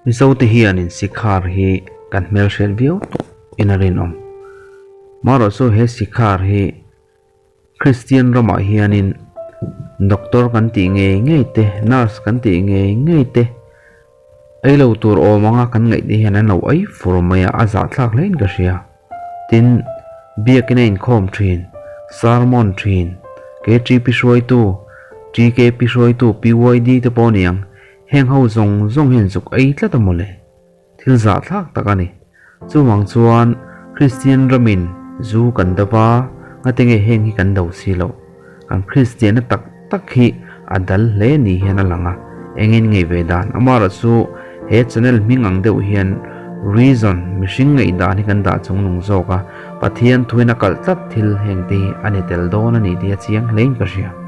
Mizote hianin Sikhar hi kan hmelhriat viau tawh in a rinawm. Marawhchu he Sikhar hi Kristian ramah hianin Doctor kan tih ngei ngei te, Nurse kan tih ngei ngei te, ei lo tur awm anga kan ngaih te hian an lo ei fur mai a, a zahthlak hlein ka hria. Tin, biakin a inkhawm thin, sermon thin, KTP hruaitu, TKP hruaitu, PYD te pawh aniang, heng ho zawng zawng hian zuk ei tlat a mawle. Thil zahthlak tak a ni. Chuvang chuan Kristian ramin zu kan do va, ngate nge heng hi kan do si loh? Kan Kristianna tak tak hi a dal hle ni hian a lang a, engin ngei ve dan? Amaherawh chu he channel hming ang deuh hian reason, mihring ngaihdan hi kan dah chungnung zawk a, Pathian thuin a kalh tlat thil heng te hi a ni tel dawn a ni tih a chiang hlein ka hria.